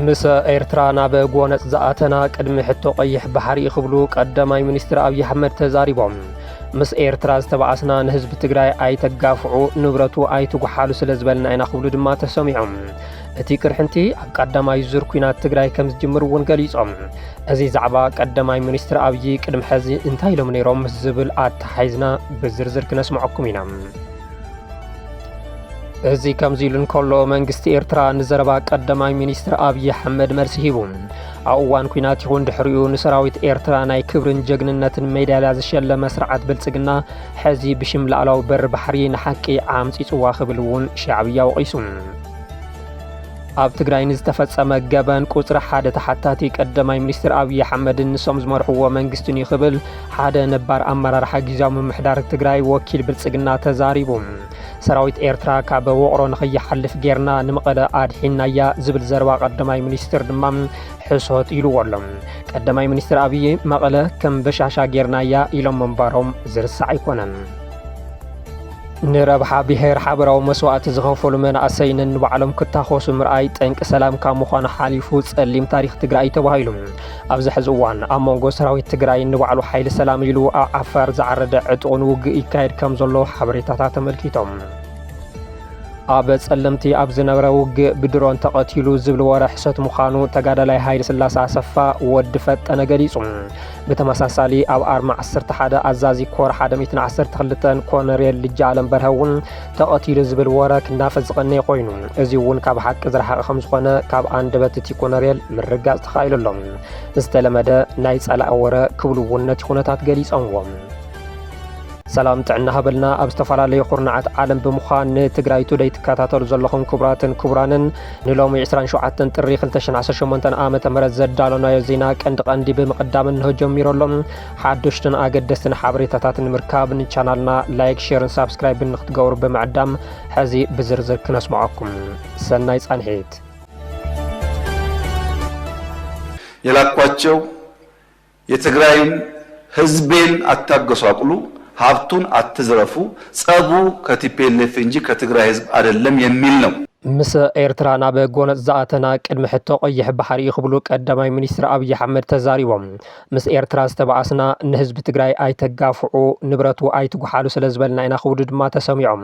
ምስ ኤርትራ ናብ ጎነጽ ዝኣተና ቅድሚ ሕቶ ቀይሕ ባሕሪ ክብሉ ቀዳማይ ሚኒስትር ኣብይ ኣሕመድ ተዛሪቦም። ምስ ኤርትራ ዝተባኣስና ንህዝቢ ትግራይ ኣይተጋፍዑ፣ ንብረቱ ኣይትጉሓሉ ስለ ዝበልና ኢና ክብሉ ድማ ተሰሚዖም። እቲ ቅርሕንቲ ኣብ ቀዳማይ ዙር ኲናት ትግራይ ከም ዝጅምር እውን ገሊጾም። እዚ ዛዕባ ቀዳማይ ሚኒስትር ኣብይ ቅድሚ ሕዚ እንታይ ኢሎም ነይሮም ምስ ዝብል ኣተሓሒዝና ብዝርዝር ክነስምዐኩም ኢና። እዚ ከምዚ ኢሉ እንከሎ መንግስቲ ኤርትራ ንዘረባ ቀዳማይ ሚኒስትር ኣብይ ኣሕመድ መልሲ ሂቡ። ኣብ እዋን ኲናት ይኹን ድሕሪኡ ንሰራዊት ኤርትራ ናይ ክብርን ጀግንነትን ሜዳልያ ዝሸለመ ስርዓት ብልጽግና ሕዚ ብሽም ላዕላዊ በሪ ባሕሪ ንሓቂ ዓምጺጽዋ ክብል እውን ሻዕብያ ወቒሱ። ኣብ ትግራይ ንዝተፈጸመ ገበን ቁጽሪ ሓደ ተሓታቲ ቀዳማይ ሚኒስትር ኣብይ ኣሕመድን ንሶም ዝመርሕዎ መንግስትን እዩ ክብል ሓደ ነባር ኣመራርሓ ግዝያዊ ምምሕዳር ትግራይ ወኪል ብልጽግና ተዛሪቡ። ሰራዊት ኤርትራ ካብ ውቕሮ ንኸይሓልፍ ጌርና ንመቐለ ኣድሒንናያ ዝብል ዘረባ ቀዳማይ ሚኒስትር ድማ ሕሶት ኢልዎ ኣሎ። ቀዳማይ ሚኒስትር ኣብይ መቐለ ከም በሻሻ ጌርናያ ኢሎም ምንባሮም ዝርሳዕ ኣይኮነን። ንረብሓ ብሄር ሓበራዊ መስዋእቲ ዝኸፈሉ መናእሰይ ነንባዕሎም ክታኾሱ ምርኣይ ጠንቂ ሰላም ካብ ምዃኑ ሓሊፉ ጸሊም ታሪኽ ትግራይ ተባሂሉ። ኣብዚ ሕዚ እዋን ኣብ መንጎ ሰራዊት ትግራይ ንባዕሉ ሓይሊ ሰላም ኢሉ ኣብ ዓፋር ዝዓረደ ዕጡቕ ንውግእ ይካየድ ከም ዘሎ ሓበሬታታት ተመልኪቶም። ኣብ ጸለምቲ ኣብ ዝነበረ ውግእ ብድሮን ተቐቲሉ ዝብል ወረ ሕሰት ምዃኑ ተጋዳላይ ሃይለ ስላሴ ኣሰፋ ወዲ ፈጠነ ገሊጹ። ብተመሳሳሊ ኣብ ኣርማ ዓሰርተ ሓደ ኣዛዚ ኮር ሓደ ሚእትን ዓሰርተ ክልተን ኮነሬል ልጃ ኣለም በርሀ እውን ተቐቲሉ ዝብል ወረ ክናፈስ ዝቐነየ ኮይኑ፣ እዚ እውን ካብ ሓቂ ዝረሓቐ ከም ዝኾነ ካብ ኣንደበት እቲ ኮነሬል ምርጋጽ ተኻኢሉ ኣሎ። ዝተለመደ ናይ ጸላኢ ወረ ክብሉ እውን ነቲ ኩነታት ገሊጾምዎ። ሰላም ጥዕና ሃበልና። ኣብ ዝተፈላለዩ ኩርናዓት ዓለም ብምዃን ንትግራይ ቱደይ ትከታተሉ ዘለኹም ክቡራትን ክቡራንን፣ ንሎሚ ዕስራን ሸውዓተን ጥሪ ክልተ ሽሕን ዓሰርተ ሸሞንተን ዓመተ ምህረት ዘዳለናዮ ዜና ቀንዲ ቀንዲ ብምቕዳም እንሆ ጀሚሩ ኣሎ። ሓደሽትን ኣገደስትን ሓበሬታታት ንምርካብ ንቻናልና ላይክ፣ ሼርን ሳብስክራይብን ንክትገብሩ ብምዕዳም ሕዚ ብዝርዝር ክነስምዐኩም። ሰናይ ጻንሒት። የላኳቸው የትግራይን ህዝቤን አታገሷቁሉ፣ ሀብቱን አትዝረፉ፣ ጸቡ ከ ቲ ፒ ኤል ኤፍ እንጂ ከትግራይ ህዝብ አይደለም የሚል ነው። ምስ ኤርትራ ናብ ጎነጽ ዝኣተና ቅድሚ ሕቶ ቀይሕ ባሕሪ እዩ ክብሉ ቀዳማይ ሚኒስትር ኣብይ ኣሕመድ ተዛሪቦም። ምስ ኤርትራ ዝተባኣስና ንህዝቢ ትግራይ ኣይተጋፍዑ፣ ንብረቱ ኣይትጉሓሉ ስለ ዝበልና ኢና ክብሉ ድማ ተሰሚዖም።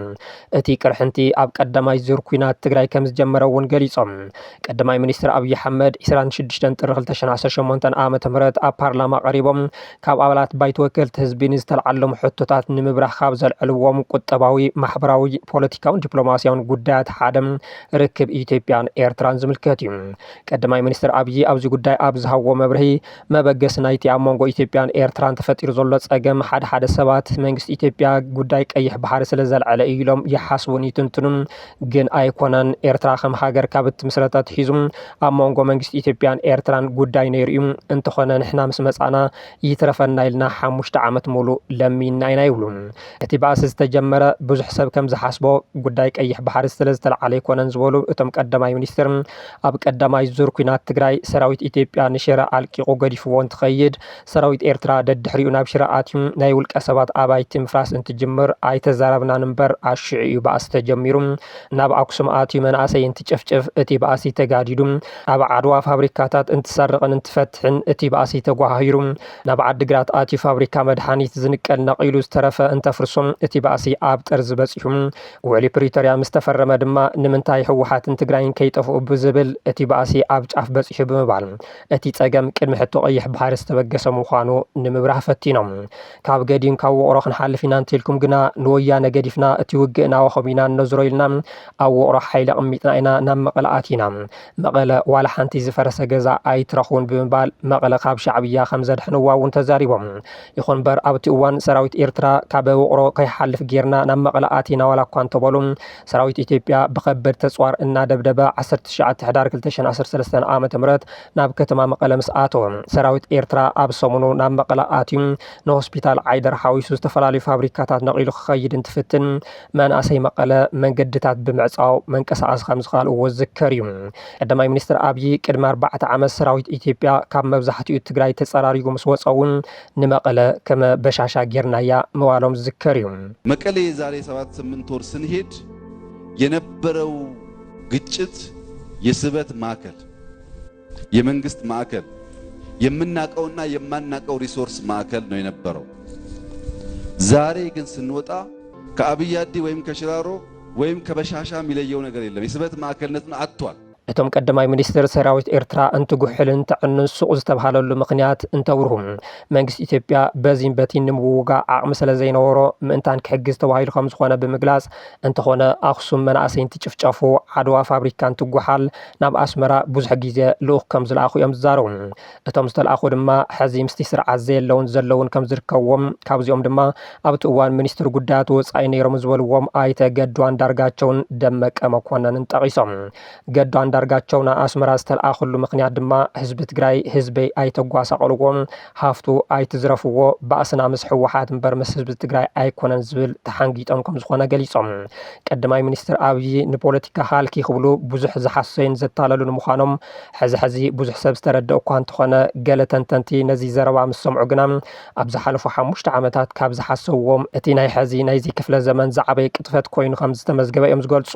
እቲ ቅርሕንቲ ኣብ ቀዳማይ ዙር ኲናት ትግራይ ከም ዝጀመረ እውን ገሊጾም። ቀዳማይ ሚኒስትር ኣብይ ኣሕመድ ዕስራን ሽዱሽተን ጥሪ ክልተ ሽሕን ዓሰርተ ሸሞንተን ዓመተ ምህረት ኣብ ፓርላማ ቀሪቦም ካብ ኣባላት ባይቶ ወከልቲ ህዝቢ ንዝተልዓሎም ሕቶታት ንምብራህ ካብ ዘልዐልዎም ቁጠባዊ፣ ማሕበራዊ፣ ፖለቲካውን ዲፕሎማስያውን ጉዳያት ሓደ ርክብ ኢትዮጵያን ኤርትራን ዝምልከት እዩ። ቀዳማይ ሚኒስትር ኣብይ ኣብዚ ጉዳይ ኣብ ዝሃብዎ መብርሂ፣ መበገሲ ናይቲ ኣብ መንጎ ኢትዮጵያን ኤርትራን ተፈጢሩ ዘሎ ጸገም ሓደ ሓደ ሰባት መንግስቲ ኢትዮጵያ ጉዳይ ቀይሕ ባሕሪ ስለ ዘልዐለ እዩ ኢሎም ይሓስቡን ይትንትኑን፣ ግን ኣይኮነን። ኤርትራ ከም ሃገር ካብ እትምስረት ኣትሒዙ ኣብ መንጎ መንግስቲ ኢትዮጵያን ኤርትራን ጉዳይ ነይሩ እዩ። እንተኾነ ንሕና ምስ መጻና ይትረፈና ኢልና ሓሙሽተ ዓመት ሙሉእ ለሚንና ኢና ይብሉ። እቲ ባእሲ ዝተጀመረ ብዙሕ ሰብ ከም ዝሓስቦ ጉዳይ ቀይሕ ባሕሪ ስለ ዝተለዓለ ኣይኮነን ዝበሉ እቶም ቀዳማይ ሚኒስትር፣ ኣብ ቀዳማይ ዙር ኲናት ትግራይ ሰራዊት ኢትዮጵያ ንሽረ ኣልቂቑ ገዲፍዎ እንትኸይድ፣ ሰራዊት ኤርትራ ደድሕሪኡ ናብ ሽረ ኣትዩ ናይ ውልቀ ሰባት ኣባይቲ ምፍራስ እንትጅምር ኣይተዛረብናን እምበር ኣሽዑ እዩ ባእሲ ተጀሚሩ። ናብ ኣክሱም ኣትዩ መናእሰይ እንትጭፍጭፍ እቲ ባእሲ ተጋዲዱ። ኣብ ዓድዋ ፋብሪካታት እንትሰርቕን እንትፈትሕን እቲ ባእሲ ተጓሃሂሩ። ናብ ዓዲግራት ኣትዩ ፋብሪካ መድሓኒት ዝንቀል ነቒሉ ዝተረፈ እንተፍርሶም እቲ ባእሲ ኣብ ጠርዚ በጺሑ። ውዕሊ ፕሪቶርያ ምስ ተፈረመ ድማ ንምንታይ ህወሓትን ትግራይን ከይጠፍኡ ብዝብል እቲ ባእሲ ኣብ ጫፍ በጺሑ ብምባል እቲ ጸገም ቅድሚ ሕቶ ቀይሕ ባሕሪ ዝተበገሰ ምዃኑ ንምብራህ ፈቲኖም። ካብ ገዲም ካብ ውቕሮ ክንሓልፍ ኢና እንተኢልኩም ግና ንወያነ ገዲፍና እቲ ውግእ ናባኹም ኢና እነዝሮ ኢልና ኣብ ውቕሮ ሓይሊ ኣቕሚጥና ኢና ናብ መቐለ ኣቲና። መቐለ ዋላ ሓንቲ ዝፈረሰ ገዛ ኣይትረኽቡን ብምባል መቐለ ካብ ሻዕብያ ከም ዘድሐንዋ እውን ተዛሪቦም። ይኹን እምበር ኣብቲ እዋን ሰራዊት ኤርትራ ካብ ውቕሮ ከይሓልፍ ጌርና ናብ መቐለ ኣቲና ዋላ እኳ እንተበሉ፣ ሰራዊት ኢትዮጵያ ብኸበድ ተጽዋር እናደብደበ ዓሰርተ ትሽዓተ ሕዳር ክልተ ሽሕን ዓሰርተ ሰለስተን ዓመተ ምህረት ናብ ከተማ መቐለ ምስ ኣተወ፣ ሰራዊት ኤርትራ ኣብ ሰሙኑ ናብ መቐለ ኣትዩ ንሆስፒታል ዓይደር ሓዊሱ ዝተፈላለዩ ፋብሪካታት ነቒሉ ክኸይድ እንትፍትን መናእሰይ መቐለ መንገድታት ብምዕጻው መንቀሳቐሲ ከም ዝኸኣልዎ ዝዝከር እዩ። ቀዳማይ ሚኒስትር ኣብይ ቅድሚ ኣርባዕተ ዓመት ሰራዊት ኢትዮጵያ ካብ መብዛሕትኡ ትግራይ ተጸራሪጉ ምስ ወጸ እውን ንመቐለ ከም በሻሻ ጌርናያ ምባሎም ዝዝከር እዩ። መቀሌ የዛሬ ሰባት ስምንት ወር ስንሄድ የነበረው ግጭት የስበት ማዕከል የመንግስት ማእከል፣ የምናቀውና የማናቀው ሪሶርስ ማእከል ነው የነበረው። ዛሬ ግን ስንወጣ ከአብያዲ ወይም ከሽራሮ ወይም ከበሻሻ የሚለየው ነገር የለም። የስበት ማእከልነቱን አጥቷል። እቶም ቀዳማይ ሚኒስትር ሰራዊት ኤርትራ እንትጉሕልን ትዕንን ሱቕ ዝተብሃለሉ ምኽንያት እንተብርሁ፣ መንግስቲ ኢትዮጵያ በዚን በቲን ንምውጋእ ዓቕሚ ስለ ዘይነበሮ ምእንታን ክሕግዝ ተባሂሉ ከም ዝኾነ ብምግላጽ፣ እንተኾነ ኣኽሱም መናእሰይ እንትጭፍጨፉ፣ ዓድዋ ፋብሪካ እንትጓሓል ናብ ኣስመራ ብዙሕ ግዜ ልኡኽ ከም ዝለኣኹ እዮም ዝዛረቡ። እቶም ዝተለኣኹ ድማ ሕዚ ምስቲ ስርዓት ዘየለውን ዘለውን ከም ዝርከብዎም፣ ካብዚኦም ድማ ኣብቲ እዋን ሚኒስትር ጉዳያት ወጻኢ ነይሮም ዝበልዎም ኣይተ ገዱ ኣንዳርጋቸውን ደመቀ መኮነንን ጠቒሶም። ገዱ ኣንዳርጋቸው ናብ ኣስመራ ዝተለኣኹሉ ምኽንያት ድማ ህዝቢ ትግራይ ህዝበይ ኣይተጓሳቐልዎ፣ ሃፍቱ ኣይትዝረፍዎ፣ ባእስና ምስ ህወሓት እምበር ምስ ህዝቢ ትግራይ ኣይኮነን ዝብል ተሓንጊጦም ከም ዝኾነ ገሊጾም። ቀዳማይ ሚኒስትር ኣብይ ንፖለቲካ ሃልኪ ክብሉ ብዙሕ ዝሓሰዩን ዘታለሉን ምዃኖም ሕዚ ሕዚ ብዙሕ ሰብ ዝተረድኦ እኳ እንተኾነ፣ ገለ ተንተንቲ ነዚ ዘረባ ምስ ሰምዑ ግና ኣብ ዝሓለፉ ሓሙሽተ ዓመታት ካብ ዝሓሰብዎም እቲ ናይ ሕዚ ናይዚ ክፍለ ዘመን ዝዓበየ ቅጥፈት ኮይኑ ከም ዝተመዝገበ እዮም ዝገልጹ።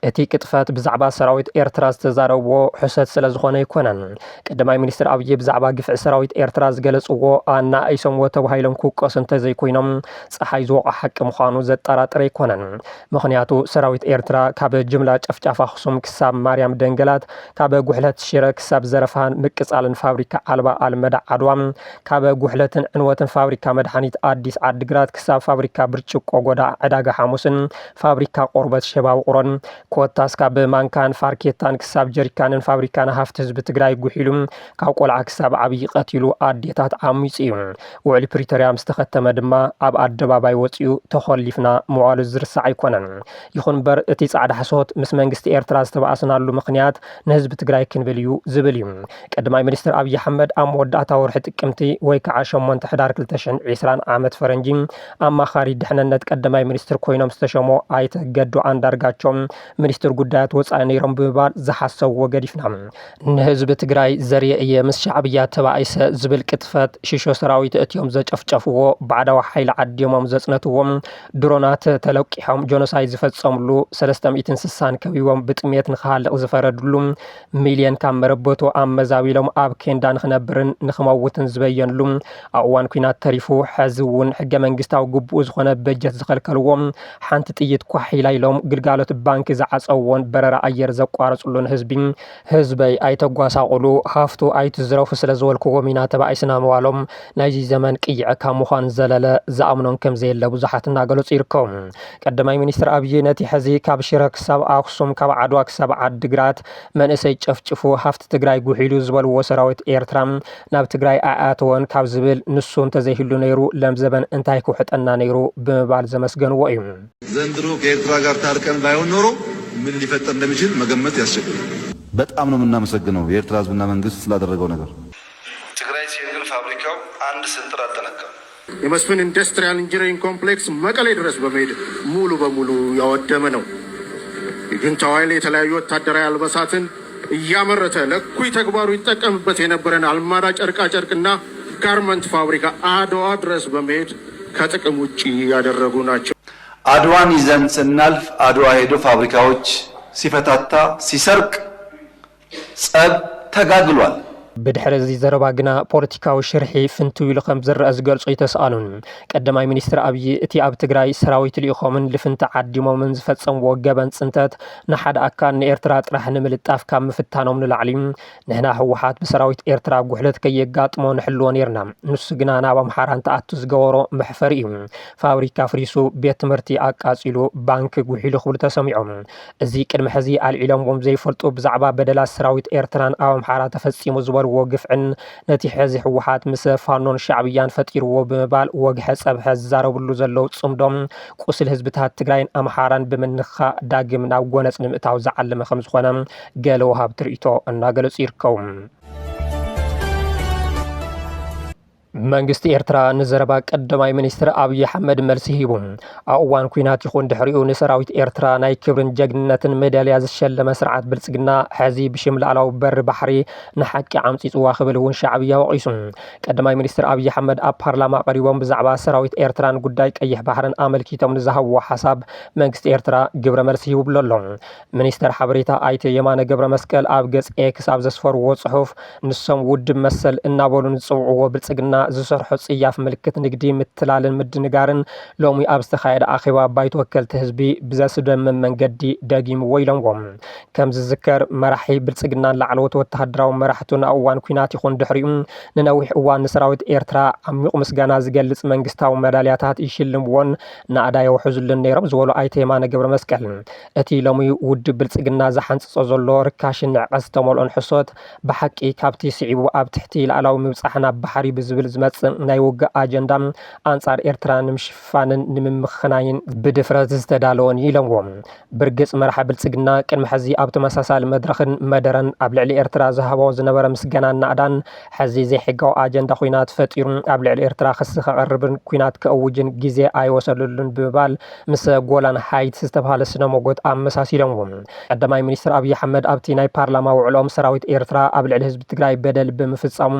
እቲ ቅጥፈት ብዛዕባ ሰራዊት ኤርትራ ዝተዛረብዎ ሕሰት ስለ ዝኾነ ኣይኮነን። ቀዳማይ ሚኒስትር ኣብይ ብዛዕባ ግፍዒ ሰራዊት ኤርትራ ዝገለጽዎ ኣናኣይሶምዎ ተባሂሎም ክውቀሱ እንተዘይኮይኖም፣ ጸሓይ ዝወቕዖ ሓቂ ምዃኑ ዘጠራጥር ኣይኮነን። ምኽንያቱ ሰራዊት ኤርትራ ካብ ጅምላ ጨፍጫፍ ኣኽሱም ክሳብ ማርያም ደንገላት፣ ካብ ጉሕለት ሽረ ክሳብ ዘረፋን ምቅጻልን ፋብሪካ ኣልባ ኣልመዳ ዓድዋ፣ ካብ ጉሕለትን ዕንወትን ፋብሪካ መድሓኒት ኣዲስ ዓድግራት ክሳብ ፋብሪካ ብርጭቆ ጎዳ ዕዳጋ ሓሙስን ፋብሪካ ቆርበት ሸባ ውቕሮን፣ ኮታስ ካብ ማንካን ፋርኬታን ክሳብ ጀሪካንን ፋብሪካን ሃፍቲ ህዝቢ ትግራይ ጉሒሉ፣ ካብ ቆልዓ ክሳብ ዓብዪ ቀቲሉ ኣዴታት ዓሚጹ እዩ። ውዕሊ ፕሪቶርያ ምስ ተኸተመ ድማ ኣብ ኣደባባይ ወጺኡ ተኾሊፍና ምዋሉ ዝርሳዕ ኣይኮነን። ይኹን እምበር እቲ ጻዕዳ ሕሶት ምስ መንግስቲ ኤርትራ ዝተባእስናሉ ምኽንያት ንህዝቢ ትግራይ ክንብል እዩ ዝብል እዩ። ቀዳማይ ሚኒስትር ኣብይ ኣሕመድ ኣብ መወዳእታ ወርሒ ጥቅምቲ ወይ ከዓ ሸሞንተ ሕዳር ክልተ ሽሕን ዕስራን ዓመት ፈረንጂ ኣማኻሪ ድሕንነት ቀዳማይ ሚኒስትር ኮይኖም ዝተሸሞ ኣይተ ገዱ ኣንዳርጋቸው ሚኒስትር ጉዳያት ወጻኢ ነይሮም ብምባል ዝሓሰብዎ ገዲፍና። ንህዝቢ ትግራይ ዘርየ እየ ምስ ሻዕብያ ተባኢሰ ዝብል ቅጥፈት ሽሾ ሰራዊት እትዮም ዘጨፍጨፍዎ ባዕዳዊ ሓይሊ ዓዲሞም ዘጽነትዎም ድሮናት ተለቂሖም ጆኖሳይድ ዝፈጸምሉ ሰለስተ ሚእትን ስሳን ከቢቦም ብጥሜት ንኽሃልቕ ዝፈረድሉ ሚልዮን ካብ መረበቱ ኣመዛቢሎም ኣብ ኬንዳ ንኽነብርን ንኽመውትን ዝበየንሉ ኣብ እዋን ኲናት ተሪፉ ሕዚ እውን ሕገ መንግስታዊ ግቡኡ ዝኾነ በጀት ዝኸልከልዎ ሓንቲ ጥይት ኳሕ ኢላ ኢሎም ግልጋሎት ባንኪ ዝዓጸውዎን በረራ ኣየር ዘቋረጽሉን ህዝቢ ህዝበይ ኣይተጓሳቑሉ፣ ሃፍቱ ኣይትዝረፉ ስለ ዝበልክዎም ኢና ተባኢስና ምባሎም ናይዚ ዘመን ቅይዐ ካብ ምዃን ዘለለ ዝኣምኖን ከም ዘየለ ብዙሓት እናገለጹ ይርከቡ። ቀዳማይ ሚኒስትር ኣብይ ነቲ ሕዚ ካብ ሽረ ክሳብ ኣኽሱም፣ ካብ ዓድዋ ክሳብ ዓድግራት መንእሰይ ጨፍጭፉ ሃፍቲ ትግራይ ጉሒሉ ዝበልዎ ሰራዊት ኤርትራ ናብ ትግራይ ኣይኣተወን ካብ ዝብል ንሱ እንተዘይህሉ ነይሩ ለም ዘበን እንታይ ክውሕጠና ነይሩ ብምባል ዘመስገንዎ እዩ። ዘንድሮ ከኤርትራ ጋር ታርቀን ባይሆን ኖሮ ምን ሊፈጠር እንደሚችል መገመት ያስቸግራል። በጣም ነው የምናመሰግነው የኤርትራ ህዝብና መንግስት ስላደረገው ነገር። ትግራይ ሲሄድ ግን ፋብሪካው አንድ ስንጥር አልተነካም። የመስፍን ኢንዱስትሪያል ኢንጂነሪንግ ኮምፕሌክስ መቀሌ ድረስ በመሄድ ሙሉ በሙሉ ያወደመ ነው። የጁንታው ኃይል የተለያዩ ወታደራዊ አልባሳትን እያመረተ ለእኩይ ተግባሩ ይጠቀምበት የነበረን አልማዳ ጨርቃጨርቅና ጋርመንት ፋብሪካ አድዋ ድረስ በመሄድ ከጥቅም ውጪ ያደረጉ ናቸው። አድዋን ይዘን ስናልፍ አድዋ ሄዶ ፋብሪካዎች ሲፈታታ፣ ሲሰርቅ፣ ጸብ ተጋግሏል። ብድሕሪ እዚ ዘረባ ግና ፖለቲካዊ ሽርሒ ፍንትው ኢሉ ከም ዝረአ ዝገልጹ ኣይተስኣኑን። ቀዳማይ ሚኒስትር ኣብይ እቲ ኣብ ትግራይ ሰራዊት ልኢኾምን ልፍንቲ ዓዲሞምን ዝፈጸምዎ ገበን ጽንተት ንሓደ ኣካል ንኤርትራ ጥራሕ ንምልጣፍ ካብ ምፍታኖም ንላዕሊ ንሕና ህወሓት ብሰራዊት ኤርትራ ጉሕለት ከየጋጥሞ ንሕልዎ ነይርና። ንሱ ግና ናብ ኣምሓራ እንትኣቱ ዝገበሮ መሕፈሪ እዩ። ፋብሪካ ኣፍሪሱ፣ ቤት ትምህርቲ ኣቃጺሉ፣ ባንክ ጉሒሉ ክብሉ ተሰሚዖም። እዚ ቅድሚ ሕዚ ኣልዒሎምዎም ዘይፈልጡ ብዛዕባ በደላት ሰራዊት ኤርትራን ኣብ ኣምሓራ ተፈጺሙ ዝበልዎ ግፍዕን ነቲ ሕዚ ህወሓት ምስ ፋኖን ሻዕብያን ፈጢርዎ ብምባል ወግሐ ጸብሐ ዝዛረብሉ ዘለዉ ጽምዶ ቁስል ህዝብታት ትግራይን ኣምሓራን ብምንኻ ዳግም ናብ ጎነጽ ንምእታው ዝዓለመ ከም ዝኾነ ገለ ወሃብቲ ርእይቶ እናገለጹ ይርከቡ። መንግስቲ ኤርትራ ንዘረባ ቀዳማይ ሚኒስትር ኣብይ ኣሕመድ መልሲ ሂቡ። ኣብ እዋን ኲናት ይኹን ድሕሪኡ ንሰራዊት ኤርትራ ናይ ክብርን ጀግንነትን ሜዳልያ ዝሸለመ ስርዓት ብልጽግና፣ ሕዚ ብሽም ላዕላዊ በሪ ባሕሪ ንሓቂ ዓምጺጽዋ ክብል እውን ሻዕብያ ወቒሱ። ቀዳማይ ሚኒስትር ኣብይ ኣሕመድ ኣብ ፓርላማ ቀሪቦም ብዛዕባ ሰራዊት ኤርትራን ጉዳይ ቀይሕ ባሕርን ኣመልኪቶም ንዝሃብዎ ሓሳብ፣ መንግስቲ ኤርትራ ግብረ መልሲ ሂቡሉ ኣሎ። ሚኒስተር ሓበሬታ ኣይተ የማነ ገብረ መስቀል ኣብ ገጽ ኤክስ ኣብ ዘስፈርዎ ጽሑፍ፣ ንሶም ውድብ መሰል እናበሉ ንዝጽውዕዎ ብልጽግና ዝሰርሖ ጽያፍ ምልክት ንግዲ ምትላልን ምድንጋርን ሎሚ ኣብ ዝተኻየደ ኣኼባ ባይቶ ወከልቲ ህዝቢ ብዘስደምም መንገዲ ደጊምዎ ኢሎምዎም። ከም ዝዝከር፣ መራሒ ብልጽግናን ላዕለዎት ወተሃደራዊ መራሕቱን ኣብ እዋን ኲናት ይኹን ድሕሪኡ ንነዊሕ እዋን ንሰራዊት ኤርትራ ዓሚቕ ምስጋና ዝገልጽ መንግስታዊ መዳልያታት ይሽልምዎን ናእዳ የውሕዙሉን ነይሮም ዝበሉ ኣይተ የማነ ገብረ መስቀል፣ እቲ ሎሚ ውድብ ብልጽግና ዝሓንጽጾ ዘሎ ርካሽን ንዕቀት ዝተመልኦን ሕሶት፣ ብሓቂ ካብቲ ስዒቡ ኣብ ትሕቲ ላዕላዊ ምብጻሕ ናብ ባሕሪ ብዝብል ዝመጽእ ናይ ውግእ ኣጀንዳ ኣንጻር ኤርትራ ንምሽፋንን ንምምኽናይን ብድፍረት ዝተዳለወን እዩ ኢሎምዎ። ብርግጽ መራሒ ብልጽግና ቅድሚ ሕዚ ኣብ ተመሳሳሊ መድረኽን መደረን ኣብ ልዕሊ ኤርትራ ዝሃቦ ዝነበረ ምስጋናን ናእዳን፣ ሕዚ ዘይሕጋዊ ኣጀንዳ ኲናት ፈጢሩ ኣብ ልዕሊ ኤርትራ ክሲ ከቕርብን ኲናት ከእውጅን ግዜ ኣይወሰደሉን ብምባል ምስ ጎላን ሃይትስ ዝተባህለ ስነ ሞጎት ኣመሳሲሎምዎ። ቀዳማይ ሚኒስትር ኣብይ ኣሕመድ ኣብቲ ናይ ፓርላማ ውዕሎም ሰራዊት ኤርትራ ኣብ ልዕሊ ህዝቢ ትግራይ በደል ብምፍጻሙ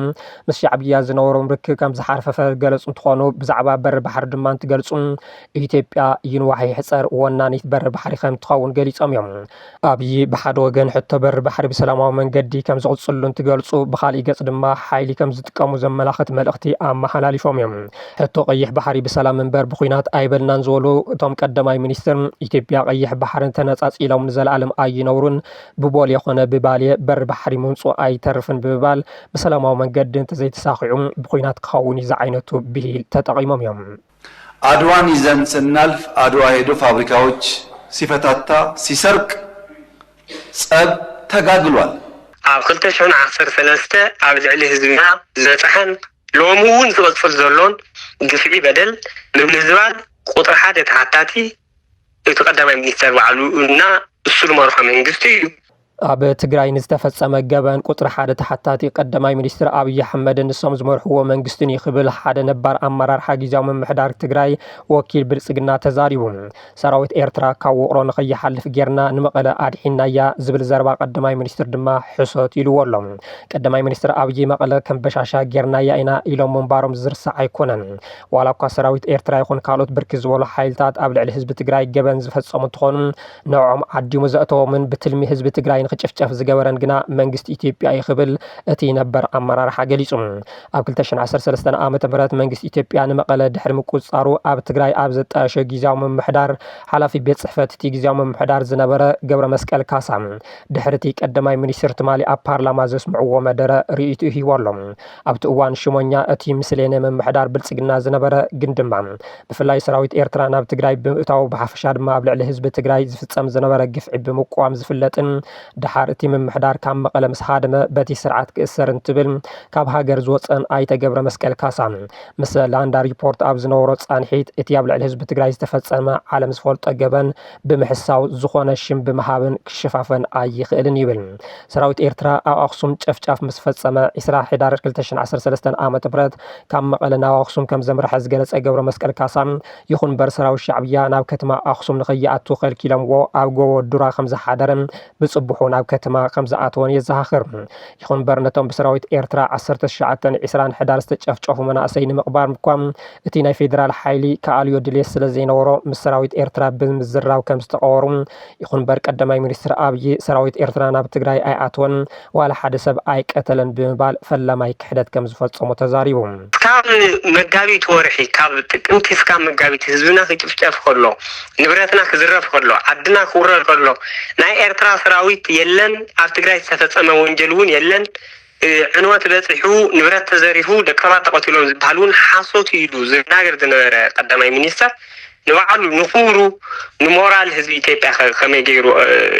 ምስ ሻዕብያ ዝነበሮም ርክብ ከም ዝሓርፈፈ ዝገለጹ እንትኾኑ፣ ብዛዕባ በሪ ባሕሪ ድማ እንትገልጹ፣ ኢትዮጵያ ይንዋሕ ይሕጸር ወናኒት በሪ ባሕሪ ከም ትኸውን ገሊጾም እዮም። ኣብይ ብሓደ ወገን ሕቶ በሪ ባሕሪ ብሰላማዊ መንገዲ ከም ዝቕጽሉ እንትገልጹ፣ ብኻሊእ ገጽ ድማ ሓይሊ ከም ዝጥቀሙ ዘመላኽት መልእኽቲ ኣመሓላሊፎም እዮም። ሕቶ ቀይሕ ባሕሪ ብሰላም እምበር ብኹናት ኣይበልናን ዝበሉ እቶም ቀዳማይ ሚኒስትር፣ ኢትዮጵያ ቀይሕ ባሕሪ ተነጻጺሎም ንዘለኣለም ኣይነብሩን፣ ብቦሌ ኮነ ብባሌ በሪ ባሕሪ ምምጽኡ ኣይተርፍን ብምባል፣ ብሰላማዊ መንገዲ እንተዘይተሳኺዑ ብኹናት ክኸውን እዩ ዝዓይነቱ ብሂል ተጠቒሞም እዮም። አድዋን ይዘን ስናልፍ አድዋ ሄዶ ፋብሪካዎች ሲፈታታ ሲሰርቅ ጸብ ተጋግሏል። ኣብ ክልተ ሽሕን ዓሰርተ ሰለስተ ኣብ ልዕሊ ህዝብና ዝበጽሐን ሎሚ እውን ዝቕጽል ዘሎን ግፍዒ በደል ንምልዝባን ቁጽሪ ሓደ ተሓታቲ እቲ ቀዳማይ ሚኒስተር ባዕሉ እና እሱ ዝመርሖ መንግስቲ እዩ። ኣብ ትግራይ ንዝተፈጸመ ገበን ቁጽሪ ሓደ ተሓታቲ ቀዳማይ ሚኒስትር ኣብይ ኣሕመድን ንሶም ዝመርሕዎ መንግስትን እዩ ክብል ሓደ ነባር ኣመራርሓ ግዝያዊ ምምሕዳር ትግራይ ወኪል ብልጽግና ተዛሪቡ። ሰራዊት ኤርትራ ካብ ውቕሮ ንኸይሓልፍ ጌርና ንመቐለ ኣድሒንናያ ዝብል ዘረባ ቀዳማይ ሚኒስትር ድማ ሕሶት ኢልዎ ኣሎ። ቀዳማይ ሚኒስትር ኣብይ መቐለ ከም በሻሻ ጌርናያ ኢና ኢሎም ምንባሮም ዝርሳዕ ኣይኮነን። ዋላ እኳ ሰራዊት ኤርትራ ይኹን ካልኦት ብርክት ዝበሉ ሓይልታት ኣብ ልዕሊ ህዝቢ ትግራይ ገበን ዝፈጸሙ እንትኾኑ፣ ንዕኦም ዓዲሙ ዘእተዎምን ብትልሚ ህዝቢ ትግራይ ንኽጭፍጨፍ ዝገበረን ግና መንግስቲ ኢትዮጵያ እዩ ክብል እቲ ነበር ኣመራርሓ ገሊጹ። ኣብ ክልተ ሽሕን ዓሰርተ ሰለስተን ዓመተ ምህረት መንግስቲ ኢትዮጵያ ንመቐለ ድሕሪ ምቁጽጻሩ ኣብ ትግራይ ኣብ ዘጣየሾ ግዝያዊ ምምሕዳር ሓላፊ ቤት ጽሕፈት እቲ ግዝያዊ ምምሕዳር ዝነበረ ገብረ መስቀል ካሳ ድሕሪ እቲ ቀዳማይ ሚኒስትር ትማሊ ኣብ ፓርላማ ዘስምዕዎ መደረ ርእይትኡ ሂቡ ኣሎ። ኣብቲ እዋን ሽሞኛ እቲ ምስሌነ ምምሕዳር ብልጽግና ዝነበረ ግን ድማ ብፍላይ ሰራዊት ኤርትራ ናብ ትግራይ ብምእታው ብሓፈሻ ድማ ኣብ ልዕሊ ህዝቢ ትግራይ ዝፍጸም ዝነበረ ግፍዒ ብምቅዋም ዝፍለጥን ደሓር እቲ ምምሕዳር ካብ መቐለ ምስ ሃደመ በቲ ስርዓት ክእሰር እንትብል ካብ ሃገር ዝወፀን ኣይተ ገብረ መስቀል ካሳ ምስ ላንዳ ሪፖርት ኣብ ዝነበሮ ፃንሒት እቲ ኣብ ልዕሊ ህዝቢ ትግራይ ዝተፈጸመ ዓለም ዝፈልጦ ገበን ብምሕሳው ዝኾነ ሽም ብምሃብን ክሸፋፈን ኣይኽእልን ይብል። ሰራዊት ኤርትራ ኣብ ኣኽሱም ጨፍጫፍ ምስ ፈጸመ ዕስራ ሕዳር ክልተ ሽሕን ዓሰርተ ሰለስተን ዓመተ ምህረት ካብ መቐለ ናብ ኣኽሱም ከም ዘምርሐ ዝገለጸ ገብረ መስቀል ካሳ፣ ይኹን እምበር ሰራዊት ሻዕብያ ናብ ከተማ ኣኽሱም ንኸይኣቱ ከልኪሎምዎ ኣብ ጎቦ ዱራ ከም ዝሓደረን ብጽቡሑ ናብ ከተማ ከም ዝኣተወን የዘኻኽር። ይኹን እምበር ነቶም ብሰራዊት ኤርትራ ዓሰርተ ትሽዓተን ዕስራን ሕዳር ዝተጨፍጨፉ መናእሰይ ንምቕባር እኳ እቲ ናይ ፌደራል ሓይሊ ክኣልዮ ድሌት ስለ ዘይነበሮ ምስ ሰራዊት ኤርትራ ብምዝራብ ከም ዝተቐበሩ ይኹን እምበር ቀዳማይ ሚኒስትር ኣብይ ሰራዊት ኤርትራ ናብ ትግራይ ኣይኣተወን፣ ዋላ ሓደ ሰብ ኣይቀተለን ብምባል ፈላማይ ክሕደት ከም ዝፈጸሙ ተዛሪቡ። ካብ መጋቢት ወርሒ ካብ ጥቅምቲ እስካብ መጋቢት ህዝብና ክጭፍጨፍ ከሎ ንብረትና ክዝረፍ ከሎ ዓድና ክውረር ከሎ ናይ ኤርትራ ሰራዊት የለን፣ ኣብ ትግራይ ዝተፈጸመ ወንጀል እውን የለን። ዕንወት በፂሑ ንብረት ተዘሪፉ ደቂ ሰባት ተቐቲሎም ዝበሃል እውን ሓሶት እዩ ኢሉ ዝናገር ዝነበረ ቀዳማይ ሚኒስተር ንባዕሉ ንኽብሩ ንሞራል ህዝቢ ኢትዮጵያ ከ ከመይ ገይሩ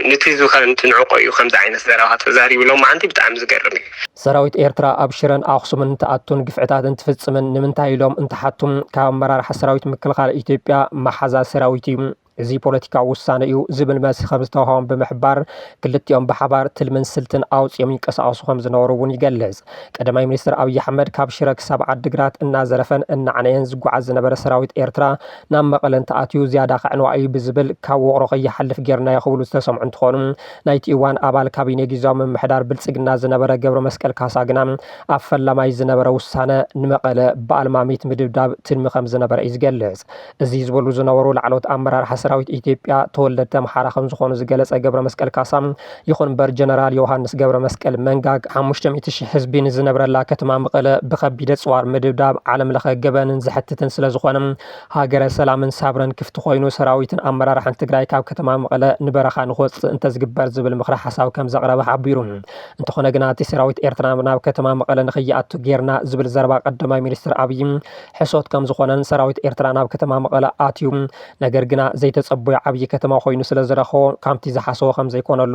ንቲ ህዝቢ ከ እንትንዕቆ እዩ ከምዚ ዓይነት ዘረባ ተዛሪቡ ሎማዓንቲ ብጣዕሚ ዝገርም እዩ። ሰራዊት ኤርትራ ኣብ ሽረን ኣኽሱምን እንትኣቱን ግፍዕታት እንትፍጽምን ንምንታይ ኢሎም እንትሓቱ ካብ ኣመራርሓ ሰራዊት ምክልኻል ኢትዮጵያ መሓዛ ሰራዊት እዩ እዚ ፖለቲካዊ ውሳነ እዩ ዝብል መልሲ ከም ዝተዋህቦም ብምሕባር፣ ክልቲኦም ብሓባር ትልምን ስልትን ኣውጺኦም ይንቀሳቐሱ ከም ዝነበሩ እውን ይገልጽ። ቀዳማይ ሚኒስትር ኣብይ ኣሕመድ ካብ ሽረ ክሳብ ዓዲግራት እናዘረፈን እናዕነየን ዝጓዓዝ ዝነበረ ሰራዊት ኤርትራ ናብ መቐለ እንተኣትዩ ዝያዳ ከዕንዋ እዩ ብዝብል ካብ ውቕሮ ከይሓልፍ ጌርናዮ ክብሉ ዝተሰምዑ እንትኾኑ፣ ናይቲ እዋን ኣባል ካቢኔ ግዝያዊ ምምሕዳር ብልጽግና ዝነበረ ገብረ መስቀል ካሳ ግና ኣብ ፈላማይ ዝነበረ ውሳነ ንመቐለ ብኣልማሚት ምድብዳብ ትልሚ ከም ዝነበረ እዩ ዝገልጽ። እዚ ዝበሉ ዝነበሩ ላዕለዎት ኣመራርሓ ሰራዊት ኢትዮጵያ ተወለድቲ ኣምሓራ ከም ዝኾኑ ዝገለጸ ገብረ መስቀል ካሳ፣ ይኹን እምበር ጀነራል ዮሃንስ ገብረ መስቀል መንጋግ ሓሙሽተ ሚእቲ ሺሕ ህዝቢ ንዝነብረላ ከተማ መቐለ ብኸቢድ ኣጽዋር ምድብዳብ ዓለም ለኸ ገበንን ዘሕትትን ስለ ዝኾነ፣ ሃገረ ሰላምን ሳብረን ክፍቲ ኮይኑ ሰራዊትን ኣመራርሓን ትግራይ ካብ ከተማ መቐለ ንበረኻ ንክወጽእ እንተዝግበር ዝብል ምኽረ ሓሳብ ከም ዘቕረበ ሓቢሩ። እንተኾነ ግና እቲ ሰራዊት ኤርትራ ናብ ከተማ መቐለ ንኸይኣቱ ጌርና ዝብል ዘረባ ቀዳማይ ሚኒስትር ኣብይ ሕሶት ከም ዝኾነን ሰራዊት ኤርትራ ናብ ከተማ መቐለ ኣትዩ፣ ነገር ግና ዘይተጸበዮ ዓብዪ ከተማ ኮይኑ ስለ ዝረኸቦ፣ ከምቲ ዝሓሰቦ ከም ዘይኮነሉ፣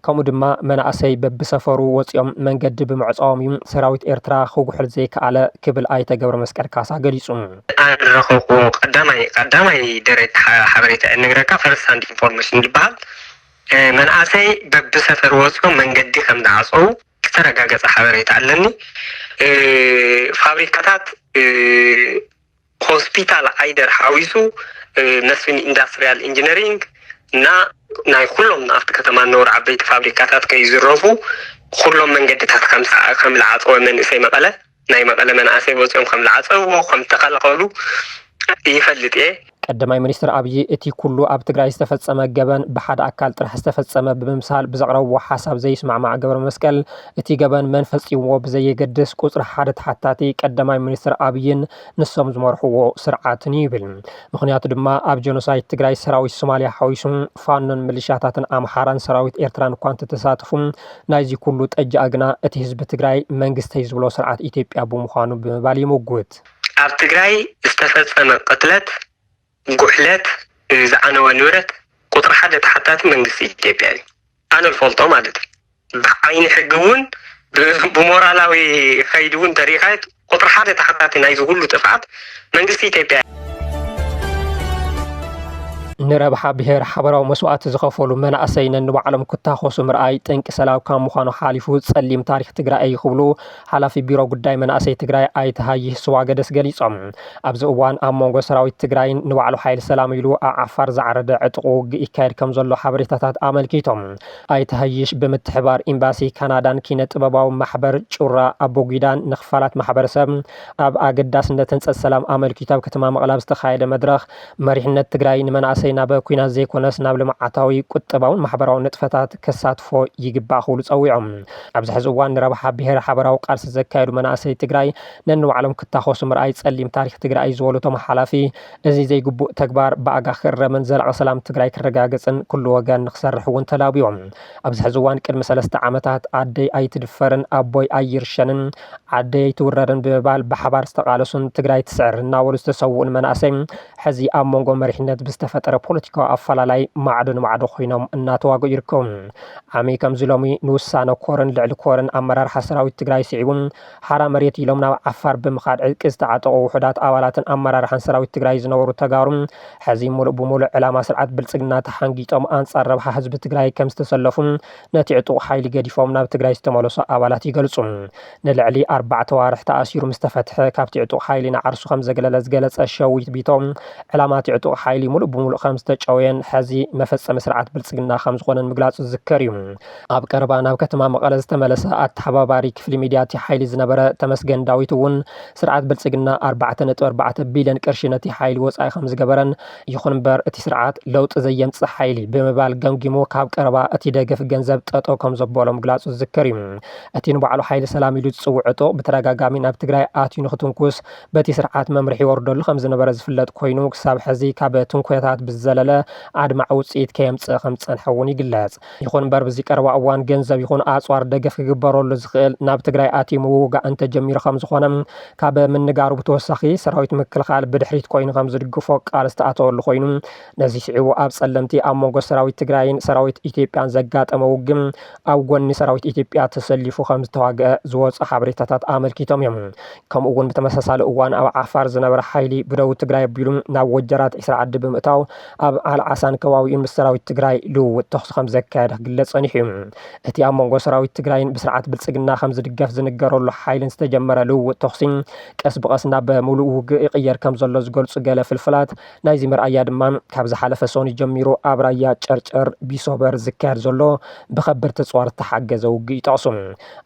ከምኡ ድማ መናእሰይ በብሰፈሩ ወጺኦም መንገዲ ብምዕጻዎም እዩ ሰራዊት ኤርትራ ክጉሕል ዘይከኣለ ክብል ኣይተ ገብረ መስቀል ካሳ ገሊጹ። ኣነ ዝረኸብኩዎ ቀዳማይ፣ ቀዳማይ ደረጃ ሓ-፣ ሓበሬታ እየ እነግረካ፣ ፈርስት ሃንድ ኢንፎርሜሽን ዝበሃል። እ፣ መናእሰይ በብሰፈሩ ወጺኦም መንገዲ ከም ዝዓጸዉ ዝተረጋገጸ ሓበሬታ ኣለኒ። እ፣ ፋብሪካታት፣ እ፣ ሆስፒታል ዓይደር ሓዊሱ፣ እ፣ መስፍን ኢንዳስትሪያል ኢንጂነሪንግ እና ናይ ኩሎም ኣብቲ ከተማ እነበሩ ዓበይቲ ፋብሪካታት ከይዝረፉ ኩሎም መንገድታት ከም ዝዓ-፣ ከም ዝዓጸወ መንእሰይ መቐለ፣ ናይ መቐለ መናእሰይ ወጺኦም ከም ዝዓጸውዎ፣ ከም ዝተኸላኸሉ ይፈልጥ እየ። ቀዳማይ ሚኒስትር ኣብይ እቲ ኩሉ ኣብ ትግራይ ዝተፈጸመ ገበን ብሓደ ኣካል ጥራሕ ዝተፈጸመ ብምምሳል ብዘቕረብዎ ሓሳብ ዘይስማዕማዕ ገብረ መስቀል፣ እቲ ገበን መን ፈጺምዎ ብዘየገድስ ቁጽሪ ሓደ ተሓታቲ ቀዳማይ ሚኒስትር ኣብይን ንሶም ዝመርሕዎ ስርዓትን እዩ ይብል። ምኽንያቱ ድማ ኣብ ጀኖሳይድ ትግራይ ሰራዊት ሶማልያ ሓዊሱ ፋኖን ሚሊሻታትን ኣምሓራን ሰራዊት ኤርትራን እኳ እንተተሳተፉ፣ ናይዚ ኩሉ ጠጃ ግና እቲ ህዝቢ ትግራይ መንግስተይ ዝብሎ ስርዓት ኢትዮጵያ ብምዃኑ ብምባል ይምጉት። ኣብ ትግራይ ዝተፈጸመ ቅትለት፣ ጉሕለት፣ ዝዓነወ ንብረት ቁጽሪ ሓደ ተሓታቲ መንግስቲ ኢትዮጵያ እዩ። ኣነ ዝፈልጦ ማለት እዩ። ብዓይኒ ሕጊ እውን ብ-፣ ብሞራላዊ ከይዲ እውን ተሪኢኻዮ ቁጽሪ ሓደ ተሓታቲ ናይዚ ኩሉ ጥፍዓት መንግስቲ ኢትዮጵያ እዩ። ንረብሓ ብሄር ሓበራዊ መስዋእቲ ዝኸፈሉ መናእሰይ ነንባዕሎም ክታኾሱ ምርኣይ ጠንቂ ሰላም ካብ ምዃኑ ሓሊፉ ጸሊም ታሪኽ ትግራይ እዩ ክብሉ ሓላፊ ቢሮ ጉዳይ መናእሰይ ትግራይ ኣይተ ሃይሽ ስዋገደስ ገሊጾም። ኣብዚ እዋን ኣብ መንጎ ሰራዊት ትግራይን ንባዕሉ ሓይሊ ሰላም ኢሉ ኣብ ዓፋር ዝዓረደ ዕጡቕ ውግእ ይካየድ ከም ዘሎ ሓበሬታታት ኣመልኪቶም። ኣይተ ሃይሽ ብምትሕባር ኤምባሲ ካናዳን ኪነ ጥበባዊ ማሕበር ጩራ ኣቦጊዳን ንክፋላት ማሕበረሰብ ኣብ ኣገዳስነት ህንፀት ሰላም ኣመልኪቱ ኣብ ከተማ መቐለ ኣብ ዝተኻየደ መድረኽ መሪሕነት ትግራይ ንመናእሰይ ናብ ኲናት ዘይኮነስ ናብ ልምዓታዊ፣ ቁጠባውን ማሕበራውን ንጥፈታት ከሳትፎ ይግባእ ክብሉ ጸዊዖም። ኣብዚ ሕዚ እዋን ንረብሓ ብሄር ሓበራዊ ቃልሲ ዘካየዱ መናእሰይ ትግራይ ነንባዕሎም ክታኾሱ ምርኣይ ጸሊም ታሪኽ ትግራይ ዝበሉ እቶም ሓላፊ፣ እዚ ዘይግቡእ ተግባር ብኣጋ ክእረምን ዘላቒ ሰላም ትግራይ ክረጋገጽን ኩሉ ወገን ንክሰርሕ እውን ተላብዮም። ኣብዚ ሕዚ እዋን ቅድሚ ሰለስተ ዓመታት ኣደይ ኣይትድፈርን ኣቦይ ኣይርሸንን ዓደይ ኣይትውረርን ብምባል ብሓባር ዝተቓለሱን ትግራይ ትስዕር እናበሉ ዝተሰውኡን መናእሰይ ሕዚ ኣብ መንጎ መሪሕነት ብዝተፈጠረ ፖለቲካዊ ኣፈላላይ ማዕዶ ንማዕዶ ኮይኖም እናተዋግኡ ይርከቡ። ዓሚ ከምዚ ሎሚ ንውሳነ ኮርን ልዕሊ ኮርን ኣመራርሓ ሰራዊት ትግራይ ስዒቡ ሓራ መሬት ኢሎም ናብ ዓፋር ብምኻድ ዕጥቂ ዝተዓጠቑ ውሑዳት ኣባላትን ኣመራርሓን ሰራዊት ትግራይ ዝነበሩ ተጋሩ ሕዚ ሙሉእ ብሙሉእ ዕላማ ስርዓት ብልጽግና ተሓንጊጦም ኣንጻር ረብሓ ህዝቢ ትግራይ ከም ዝተሰለፉ ነቲ ዕጡቕ ሓይሊ ገዲፎም ናብ ትግራይ ዝተመለሱ ኣባላት ይገልጹ። ንልዕሊ ኣርባዕተ ኣዋርሕ ተኣሲሩ ምስ ተፈትሐ ካብቲ ዕጡቕ ሓይሊ ንዓርሱ ከም ዘግለለ ዝገለጸ ሸዊት ቢቶ፣ ዕላማ እቲ ዕጡቕ ሓይሊ ሙሉእ ብሙሉእ ከም ዝተጨወየን ሕዚ መፈጸሚ ስርዓት ብልጽግና ከም ዝኾነን ምግላጹ ዝዝከር እዩ። ኣብ ቀረባ ናብ ከተማ መቐለ ዝተመለሰ ኣተሓባባሪ ክፍሊ ሚድያ እቲ ሓይሊ ዝነበረ ተመስገን ዳዊት እውን፣ ስርዓት ብልጽግና ኣርባዕተ ነጥቢ ኣርባዕተ ቢልዮን ቅርሺ ነቲ ሓይሊ ወጻኢ ከም ዝገበረን፣ ይኹን እምበር እቲ ስርዓት ለውጢ ዘየምጽእ ሓይሊ ብምባል ገምጊሙ ካብ ቀረባ እቲ ደገፍ ገንዘብ ጠጠው ከም ዘበሎ ምግላጹ ዝዝከር እዩ። እቲ ንባዕሉ ሓይሊ ሰላም ኢሉ ዝጽውዕ ዕጡቕ ብተደጋጋሚ ናብ ትግራይ ኣትዩ ንክትንኩስ በቲ ስርዓት መምርሒ ይወርደሉ ከም ዝነበረ ዝፍለጥ ኮይኑ፣ ክሳብ ሕዚ ካብ ትንኮያታት ብዝዘለለ ኣድማዒ ውጽኢት ከየምጽእ ከም ዝጸንሐ እውን ይግለጽ። ይኹን እምበር፣ በዚ ቀረባ እዋን ገንዘብ ይኹን ኣጽዋር ደገፍ ክግበረሉ ዝኽእል ናብ ትግራይ ኣትዩ ምውጋእ እንተጀሚሩ ከም ዝኾነ፣ ካብ ምንጋሩ ብተወሳኺ፣ ሰራዊት ምክልኻል ብድሕሪት ኮይኑ ከም ዝድግፎ ቃል ዝተኣተወሉ ኮይኑ፣ ነዚ ስዒቡ ኣብ ጸለምቲ ኣብ መንጎ ሰራዊት ትግራይን ሰራዊት ኢትዮጵያን ዘጋጠመ ውግም ኣብ ጎኒ ሰራዊት ኢትዮጵያ ተሰሊፉ ከም ዝተዋግአ ዝወጹ ሓበሬታታት ኣመልኪቶም እዮም። ከምኡ እውን ብተመሳሳሊ እዋን ኣብ ዓፋር ዝነበረ ሓይሊ ብደቡብ ትግራይ ኣቢሉ ናብ ወጀራት ዒስራ ዓዲ ብምእታው ኣብ ዓልዓሳን ከባቢኡን ምስ ሰራዊት ትግራይ ልውውጥ ተኹሲ ከም ዘካየደ ክግለጽ ጸኒሑ እዩ። እቲ ኣብ መንጎ ሰራዊት ትግራይን ብስርዓት ብልጽግና ከም ዝድገፍ ዝንገረሉ ሓይልን ዝተጀመረ ልውውጥ ተኹሲ ቀስ ብቐስ ናብ ምሉእ ውግእ ይቕየር ከም ዘሎ ዝገልጹ ገለ ፍልፍላት፣ ናይዚ መርኣያ ድማ ካብ ዝሓለፈ ሰኑይ ጀሚሩ ኣብ ራያ ጨርጨር ቢሶበር ዝካየድ ዘሎ ብኸበድቲ ኣጽዋር ዝተሓገዘ ውግእ ይጠቕሱ።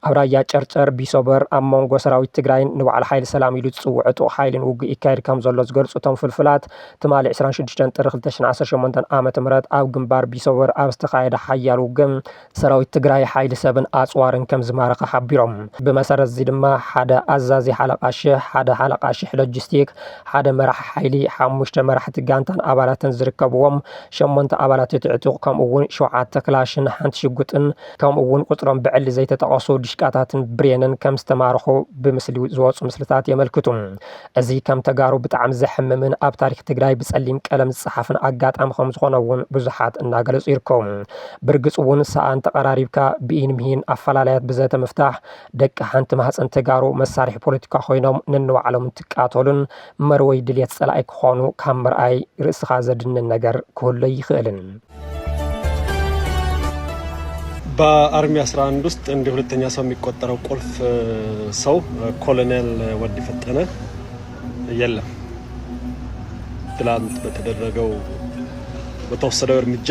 ኣብ ራያ ጨርጨር ቢሶበር ኣብ መንጎ ሰራዊት ትግራይን ንባዕሉ ሓይሊ ሰላም ኢሉ ዝጽውዕ ዕጡቕ ሓይልን ውግእ ይካየድ ከም ዘሎ ዝገልጹ እቶም ፍልፍላት፣ ትማሊ ዕስራን ሽዱሽተን ጥሪ ክልተ ሽሕን ዓሰርተ ሸሞንተን ዓመተ ምህረት ኣብ ግንባር ቢሶበር ኣብ ዝተኻየደ ሓያል ውግእ ሰራዊት ትግራይ ሓይሊ ሰብን ኣጽዋርን ከም ዝማረኸ ሓቢሮም። ብመሰረት እዚ ድማ ሓደ ኣዛዚ ሓለቓ ሽሕ፣ ሓደ ሓለቓ ሽሕ ሎጂስቲክ፣ ሓደ መራሒ ሓይሊ፣ ሓሙሽተ መራሕቲ ጋንታን ኣባላትን ዝርከብዎም ሸሞንተ ኣባላት እቲ ዕጡቕ፣ ከምኡ እውን ሸውዓተ ክላሽን ሓንቲ ሽጉጥን፣ ከምኡ እውን ቁጽሮም ብዕሊ ዘይተጠቐሱ ድሽቃታትን ብሬንን ከም ዝተማረኹ ብምስሊ ዝወጹ ምስልታት የመልክቱ። እዚ ከም ተጋሩ ብጣዕሚ ዘሕምምን ኣብ ታሪኽ ትግራይ ብጸሊም ቀለም ዝጸሓፍን ኣጋጣሚ ከም ዝኾነ እውን ብዙሓት እናገለጹ ይርከቡ። ብርግጽ እውን ሰኣን ተቐራሪብካ ብኢን ምሂን ኣፈላላያት ብዘተ ምፍታሕ ደቂ ሓንቲ ማህፀን ተጋሩ መሳርሒ ፖለቲካ ኮይኖም ነንባዕሎም እንትቃተሉን መርወይ ድልየት ጸላኢ ክኾኑ ካብ ምርኣይ ርእስኻ ዘድንን ነገር ክህሉ ኣይኽእልን። በአርሚ አስራ አንድ ውስጥ እንደ ሁለተኛ ሰው የሚቆጠረው ቁልፍ ሰው ኮሎኔል ወዲ ፈጠነ የለም። ትላንት በተደረገው በተወሰደው እርምጃ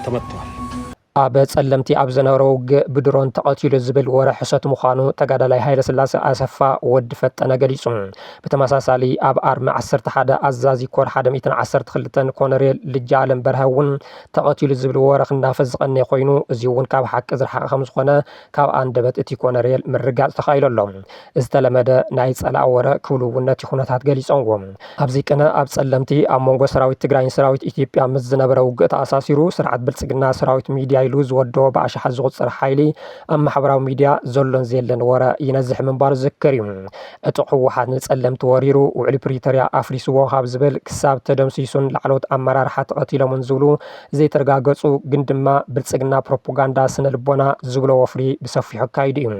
ተመትተዋል። ኣብ ጸለምቲ ኣብ ዝነበረ ውግእ ብድሮን ተቐቲሉ ዝብል ወረ ሕሰት ምዃኑ ተጋዳላይ ሃይለስላሴ ኣሰፋ ወዲ ፈጠነ ገሊጹ። ብተመሳሳሊ ኣብ ኣርሚ ዓሰርተ ሓደ ኣዛዚ ኮር ሓደ ሚእትን ዓሰርተ ክልተን ኮነሬል ልጃለም በርሀ እውን ተቐቲሉ ዝብል ወረ ክናፈስ ዝቐነየ ኮይኑ፣ እዚ እውን ካብ ሓቂ ዝረሓቐ ከም ዝኾነ ካብ ኣንደበት እቲ ኮነሬል ምርጋጽ ተኻኢሉ ኣሎ። ዝተለመደ ናይ ጸላእ ወረ ክብሉ እውን ነቲ ኩነታት ገሊጾምዎ። ኣብዚ ቅነ ኣብ ጸለምቲ ኣብ መንጎ ሰራዊት ትግራይን ሰራዊት ኢትዮጵያ ምስ ዝነበረ ውግእ ተኣሳሲሩ ስርዓት ብልጽግና ሰራዊት ሚድያ ኢሉ ዝወደቦ ብኣሽሓት ዝቑጸር ሓይሊ ኣብ ማሕበራዊ ሚድያ ዘሎን ዘየለን ወረ ይነዝሕ ምንባሩ ዝዝከር እዩ። ዕጡቕ ህወሓት ንጸለምቲ ወሪሩ ውዕሊ ፕሪቶርያ ኣፍሪስዎ ካብ ዝብል ክሳብ ተደምሲሱን ላዕለዎት ኣመራርሓ ተቐቲሎምን ዝብሉ ዘይተረጋገጹ ግን ድማ ብልጽግና ፕሮፓጋንዳ ስነ ልቦና ዝብሎ ወፍሪ ብሰፊሑ ኣካይዱ እዩ።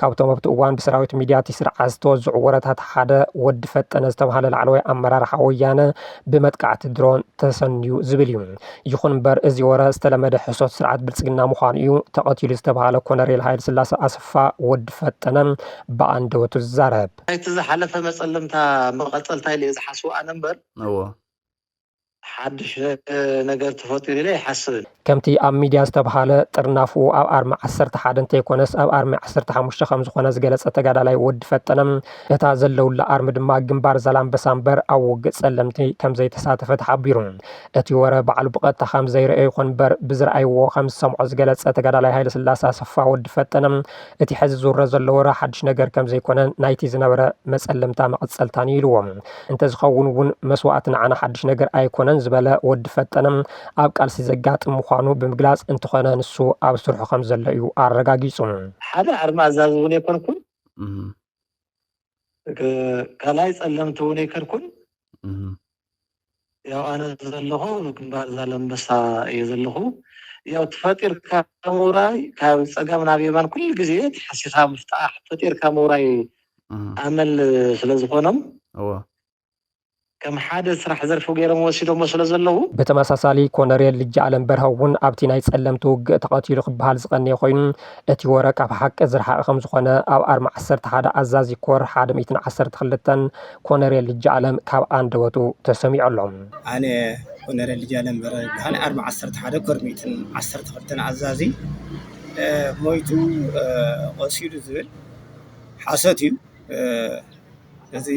ካብቶም ኣብቲ እዋን ብሰራዊት ሚድያ እቲ ስርዓት ዝተወዝዑ ወረታት ሓደ ወዲ ፈጠነ ዝተባሃለ ላዕለዋይ ኣመራርሓ ወያነ ብመጥቃዕቲ ድሮን ተሰንዩ ዝብል እዩ። ይኹን እምበር እዚ ወረ ዝተለመደ ሕሶት ስርዓት ብልጽግና ምዃኑ እዩ ተቐቲሉ ዝተባሃለ ኮነሬል ሃይለስላሴ ኣሰፋ ወዲ ፈጠነ ብኣንደበቱ ዝዛረብ። ናይቲ ዝሓለፈ መጸለምታ መቐጸልታ ኢለ እየ ዝሓስቦ ኣነ እምበር እዎ ሓድሽ ነገር ተፈጢሩ ኢለ ኣይሓስብን። ከምቲ ኣብ ሚድያ ዝተብሃለ ጥርናፍኡ ኣብ ኣርሚ ዓሰርተ ሓደ እንተይኮነስ ኣብ ኣርሚ ዓሰርተ ሓሙሽተ ከም ዝኾነ ዝገለጸ ተጋዳላይ ወዲ ፈጠነ፣ እታ ዘለውላ ኣርሚ ድማ ግንባር ዛላምበሳ እምበር ኣብ ውግእ ጸለምቲ ከም ዘይተሳተፈ ተሓቢሩ። እቲ ወረ ባዕሉ ብቐጥታ ከም ዘይረኣዮ ይኹን እምበር ብዝረኣይዎ ከም ዝሰምዖ ዝገለጸ ተጋዳላይ ሃይለስላሴ ኣሰፋ ወዲ ፈጠነ፣ እቲ ሕዚ ዝውረ ዘሎ ወረ ሓድሽ ነገር ከም ዘይኮነን ናይቲ ዝነበረ መጸለምታ መቐጸልታን እዩ ኢልዎ። እንተዝኸውን እውን መስዋእቲ ንዓና ሓድሽ ነገር ኣይኮነን ዝበለ ወዲ ፈጠነ፣ ኣብ ቃልሲ ዘጋጥም ምዃኑ ብምግላጽ፣ እንተኾነ ንሱ ኣብ ስርሑ ከም ዘሎ እዩ ኣረጋጊጹ። ሓደ ኣርሚ ኣዛዚ እውን ኣይኮንኩን፣ ካልኣይ ጸለምቲ እውን ኣይከድኩን። ያው ኣነ ዘለኹ ግንባር ዛላምበሳ እየ ዘለኹ። ያው ተፈጢርካ ምውራይ ካብ ጸጋም ናብ የማን ኩሉ ግዜ ተሓሲኻ ምፍጣሕ ፈጢርካ ምውራይ ኣመል ስለ ዝኾኖም እወ ከም ሓደ ስራሕ ዘርፊ ገይሮም ወሲዶሞ ስለ ዘለዉ ብተመሳሳሊ ኮነሬል ልጃ ኣለም በርሀ እውን ኣብቲ ናይ ጸለምቲ ውግእ ተቐቲሉ ክበሃል ዝቐነየ ኮይኑ እቲ ወረ ካብ ሓቂ ዝረሓቐ ከም ዝኾነ ኣብ ኣርሚ ዓሰርተ ሓደ ኣዛዚ ኮር ሓደ ሚእትን ዓሰርተ ክልተን ኮነሬል ልጃ ኣለም ካብ ኣንደበቱ ተሰሚዑ ኣሎ። ኣነ ኮነሬል ልጃ ኣለም በርሀ ይበሃል። ኣርሚ ዓሰርተ ሓደ ኮር ሚእትን ዓሰርተ ክልተን ኣዛዚ ሞይቱ ቆሲሉ ዝብል ሓሶት እዩ። እዚ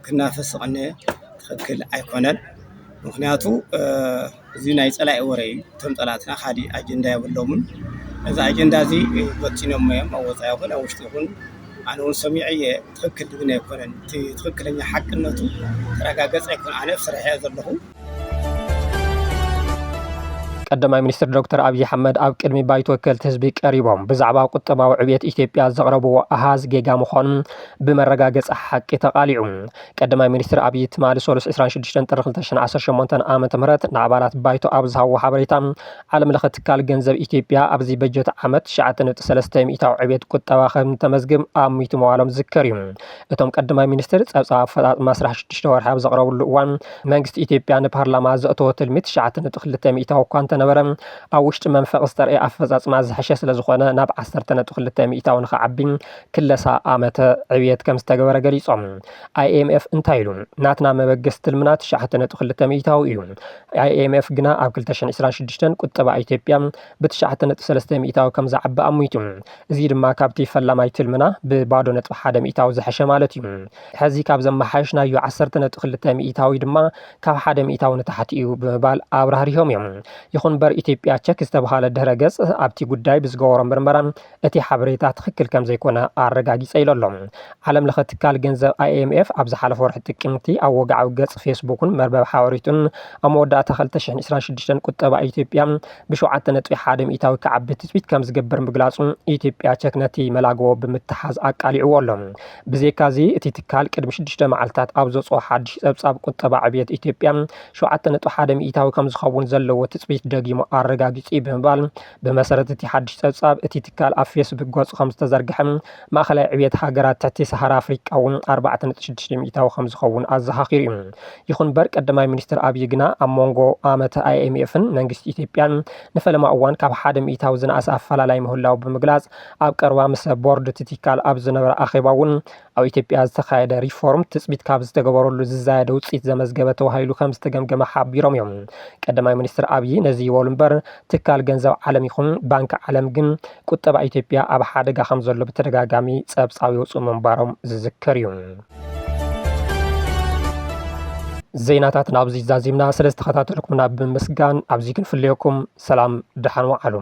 ክናፈስ ዝቐነየ ትኽክል ኣይኮነን። ምኽንያቱ እዚ ናይ ፀላኢ ወረ እዩ። እቶም ፀላእትና ካሊእ ኣጀንዳ የብሎምን። እዚ ኣጀንዳ እዚ በቲኖሞ እዮም ኣብ ወፃኢ ይኹን ኣብ ውሽጢ ይኹን። ኣነ እውን ሰሚዐ እየ። ትኽክል ግን ኣይኮነን። እቲ ትኽክለኛ ሓቅነቱ ተረጋገፀ ኣይኮነ። ኣነ ኣብ ስራሕ እየ ዘለኹ። ቀዳማይ ሚኒስትር ዶክተር ኣብይ ኣሕመድ ኣብ ቅድሚ ባይቶ ወከልቲ ህዝቢ ቀሪቦም ብዛዕባ ቁጠባዊ ዕብየት ኢትዮጵያ ዘቕረብዎ ኣሃዝ ጌጋ ምዃኑ ብመረጋገጺ ሓቂ ተቓሊዑ። ቀዳማይ ሚኒስትር ኣብይ ትማሊ ሰሉስ ዕስራን ሽዱሽተን ጥሪ ክልተ ሽሕን ዓሰርተ ሸሞንተን ዓመተ ምህረት ንኣባላት ባይቶ ኣብ ዝሃብዎ ሓበሬታ፣ ዓለም ለኸ ትካል ገንዘብ ኢትዮጵያ ኣብዚ በጀት ዓመት ትሽዓተ ነጥቢ ሰለስተ ሚእታዊ ዕብየት ቁጠባ ከም ተመዝግብ ኣሚቱ ምባሎም ዝዝከር እዩ። እቶም ቀዳማይ ሚኒስትር ጸብጻብ ኣፈጻጽማ ስራሕ ሽዱሽተ ወርሒ ኣብ ዘቕረብሉ እዋን፣ መንግስቲ ኢትዮጵያ ንፓርላማ ዘእተዎ ትልሚ ትሽዓተ ነጥቢ ክልተ ሚእታዊ እኳ እንተነበረ፣ ኣብ ውሽጢ መንፈቕ ዝተርኤ ኣፈጻጽማ ዝሐሸ ስለ ዝኾነ ናብ ዓሰርተ ነጥቢ ክልተ ሚእታዊ ንኽዓቢ ክለሳ ዓመተ ዕብየት ከም ዝተገበረ ገሊጾም። ኣይ ኤም ኤፍ እንታይ ኢሉ? ናትና መበገሲ ትልምና ትሽዓተ ነጥቢ ክልተ ሚእታዊ እዩ። ኣይ ኤም ኤፍ ግና ኣብ ክልተ ሽሕን ዕስራን ሽዱሽተን ቁጠባ ኢትዮጵያ ብትሽዓተ ነጥቢ ሰለስተ ሚእታዊ ከም ዝዓቢ ኣሚቱ። እዚ ድማ ካብቲ ፈላማይ ትልምና ብባዶ ነጥቢ ሓደ ሚእታዊ ዝሐሸ ማለት እዩ። ሕዚ ካብ ዘመሓየሽናዮ ዓሰርተ ነጥቢ ክልተ ሚእታዊ ድማ ካብ ሓደ ሚእታዊ ንታሕቲ እዩ ብምባል ኣብራህሪሆም እዮም። ይኹን እምበር ኢትዮጵያ ቸክ ዝተባሃለ ድህረ ገጽ ኣብቲ ጉዳይ ብዝገበሮ ምርመራ እቲ ሓበሬታ ትኽክል ከም ዘይኮነ ኣረጋጊጸ ኢሉ ኣሎ። ዓለም ለኸ ትካል ገንዘብ ኣይ ኤም ኤፍ ኣብ ዝሓለፈ ወርሒ ጥቅምቲ ኣብ ወግዓዊ ገጽ ፌስቡክን መርበብ ሓበሬቱን ኣብ መወዳእታ ክልተ ሽሕን ዕስራን ሽዱሽተን ቁጠባ ኢትዮጵያ ብሸውዓተ ነጥቢ ሓደ ሚእታዊ ክዓቢ ትጽቢት ከም ዝገብር ምግላጹ ኢትዮጵያ ቸክ ነቲ መላግቦ ብምትሓዝ ኣቃሊዕዎ ኣሎ። ብዘይካዚ እቲ ትካል ቅድሚ ሽዱሽተ መዓልታት ኣብ ዘውጽኦ ሓድሽ ጸብጻብ ቁጠባ ዕብየት ኢትዮጵያ ሸውዓተ ነጥቢ ሓደ ሚእታዊ ከም ዝኸውን ዘለዎ ትጽቢት ደጊሙ ኣረጋጊጹ እዩ ብምባል፣ ብመሰረት እቲ ሓድሽ ጸብጻብ እቲ ትካል ኣብ ፌስቡክ ገጹ ከም ዝተዘርግሐ፣ ማእኸላይ ዕብየት ሃገራት ትሕቲ ሰሃራ ኣፍሪቃ እውን ኣርባዕተ ነጥቢ ሽዱሽተ ሚእታዊ ከም ዝኸውን ኣዘኻኺሩ እዩ። ይኹን እምበር ቀዳማይ ሚኒስትር ኣብይ ግና ኣብ መንጎ ኣመተ ኣይ ኤም ኤፍን መንግስቲ ኢትዮጵያን ንፈለማ እዋን ካብ ሓደ ሚእታዊ ዝነኣሰ ኣፈላላይ ምህላው ብምግላጽ፣ ኣብ ቀረባ ምስ ቦርድ እቲ ትካል ኣብ ዝነበረ ኣኼባ እውን ኣብ ኢትዮጵያ ዝተኻየደ ሪፎርም ትጽቢት ካብ ዝተገበረሉ ዝዛየደ ውጽኢት ዘመዝገበ ተባሂሉ ከም ዝተገምገመ ሓቢሮም እዮም። ቀዳማይ ሚኒስትር ኣብይ ነዚ ይበሉ እምበር ትካል ገንዘብ ዓለም ይኹን ባንኪ ዓለም ግን ቁጠባ ኢትዮጵያ ኣብ ሓደጋ ከም ዘሎ ብተደጋጋሚ ጸብጻብ የውጽኡ ምንባሮም ዝዝከር እዩ። ዜናታት ናብዚ ዛዚምና ስለ ዝተኸታተልኩምና ብምስጋን ኣብዚ ክንፍለየኩም ሰላም ደሓን ወዓሉ።